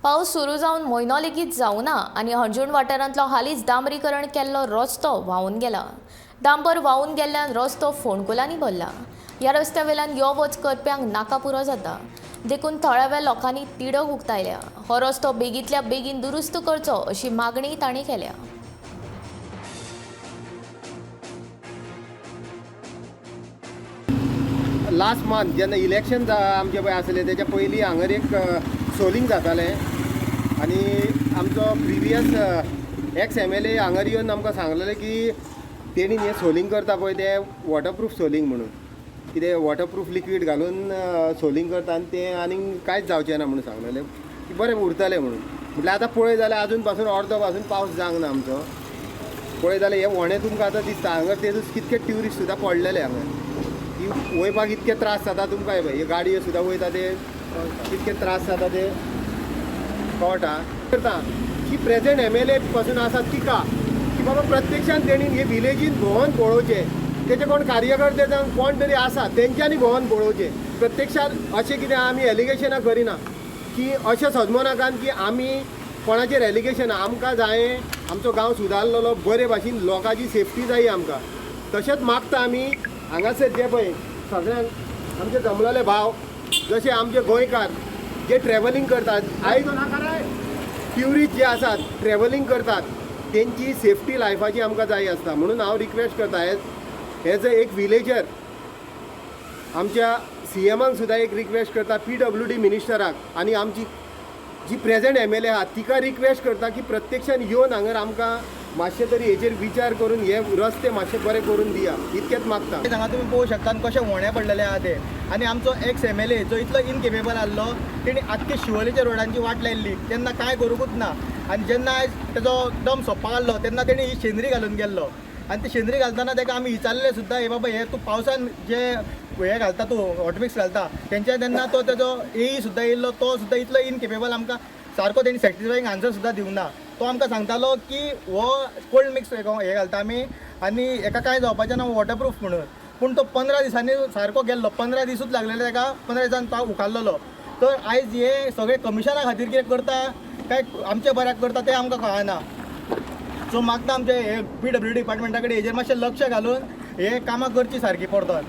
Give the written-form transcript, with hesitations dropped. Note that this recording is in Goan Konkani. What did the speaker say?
पावस सुरू जावन म्हयनो लेगीत जावना आनी हणजूण वाठारांतलो हालींच डांबरीकरण केल्लो रस्तो व्हांवून गेला. डांबर व्हांवून गेल्ल्यान रस्तो फोंडकुलांनी भरला. ह्या रस्त्या वेल्यान यो वच करप्यांक नाका पुरो जाता. देखून थळाव्या लोकांनी तिडक उक्तायल्या. हो रस्तो बेगींतल्या बेगीन दुरुस्त करचो अशी मागणी तांणी केल्या. लास्ट मंथ जेन्ना इलेक्शन आमचें पळय आसलें तेच्या पयलीं हांगर एक सोलिंग जातालें आनी आमचो प्रिवियस एक्स एमएलए हांगर येवन आमकां सांगलेलें की तेणीन हें सोलिंग करता पळय तें वॉटरप्रूफ सोलिंग म्हणून, कितें वॉटरप्रूफ लिक्वीड घालून सोलिंग करता आनी तें आनीक कांयच जावचें ना म्हणून सांगलेलें की बरें उरतलें म्हणून. म्हटल्यार आतां पळय जाल्यार आजून पासून अर्दो पासून पावस जावंक ना आमचो. पळय जाल्यार हे व्हणे तुमकां आतां दिसता हांगर ते कितके ट्युरिस्ट सुद्दां पडलेले हांगर की वयपाक इतके त्रास जाता तुमकां. हे पळय हे गाडयो सुद्दां वयता ते कितके त्रास जाता ते कळटा करता की प्रेजेंट एमएलए पासून आसा तिका की बाबा प्रत्यक्षान तेणी हे विलेजीन भोंवन पळोवचें, तेचे कोण कार्यकर्ते जावं कोण तरी आसा तेंच्यांनी भोंवन पळोवचें. प्रत्यक्षान अशें कितें आमी एलिगेशनां करिना की अशें समजूं नाकात की आमी कोणाचेर एलिगेशनां. आमकां जाय आमचो गांव सुदारलेलो बरे भाशेन, लोकांची सेफ्टी जाय आमकां. तशेंच मागता आमी हांगासर जे पळय सगळ्यांक आमचे जमलेले भाव जशे आमचे गोंयकार जे ट्रॅवलिंग करतात, आयज ट्युरिस्ट जे आसात ट्रॅवलिंग करतात तेंची सेफ्टी लायफाची आमकां जाय आसता. म्हणून हांव रिक्वेस्ट करता एज अ एक विलेजर आमच्या सीएमाक सुद्दां एक रिक्वेस्ट करता, पीडब्ल्यूडी मिनिस्टराक आनी आमची जी प्रेजेंट एमएलए आहा तिका रिक्वेस्ट करता की प्रत्यक्षान येवन हांगर आमकां मातशें तरी हेचेर विचार करून हे रस्ते मातशे बरे करून दिया, इतकेंच मागता. हांगा तुमी पळोवंक शकता कशे व्होणे पडलेले आहा ते. आनी आमचो एक्स एमएलए जो इतलो इनकेपेबल आहलो तेणी आख्खे शिवोलेच्या रोडांची वाट लायिल्ली तेन्ना कांय करूंकूच ना. आनी जेन्ना आयज तेजो दम सोंपपाक आहलो तेन्ना तेणी ही शेंद्री घालून गेल्लो. आनी ती शेंद्री घालतना तेका आमी विचारलें सुद्दां, हे बाबा हे तूं पावसान जे हे घालता तूं हॉटमिक्स घालता तेंच्या, तेन्ना तो तेजो एई सुद्दां येयल्लो तो सुद्दां इतलो इनकेपेबल, आमकां सारको तेणी सॅटिस्फायींग आन्सर सुद्दां दिवंक ना. तो आमकां सांगतालो की हो कोल्ड मिक्स हे घालता आमी आनी हेका कांय जावपाचें ना, वॉटरप्रूफ म्हणून. पूण तो 15 दिसांनी सारको गेल्लो, 15 दिसूच लागलेले ताका, 15 दिसान तो उखारलेलो. तर आयज हे सगळे कमिशना खातीर कितें करता काय आमच्या बऱ्याक करता तें आमकां कळना. सो मागता आमचे हे पीडब्ल्यूडी डिपार्टमेंटा कडेन हेजेर मातशें लक्ष घालून हे कामां करची सारकी परतोन.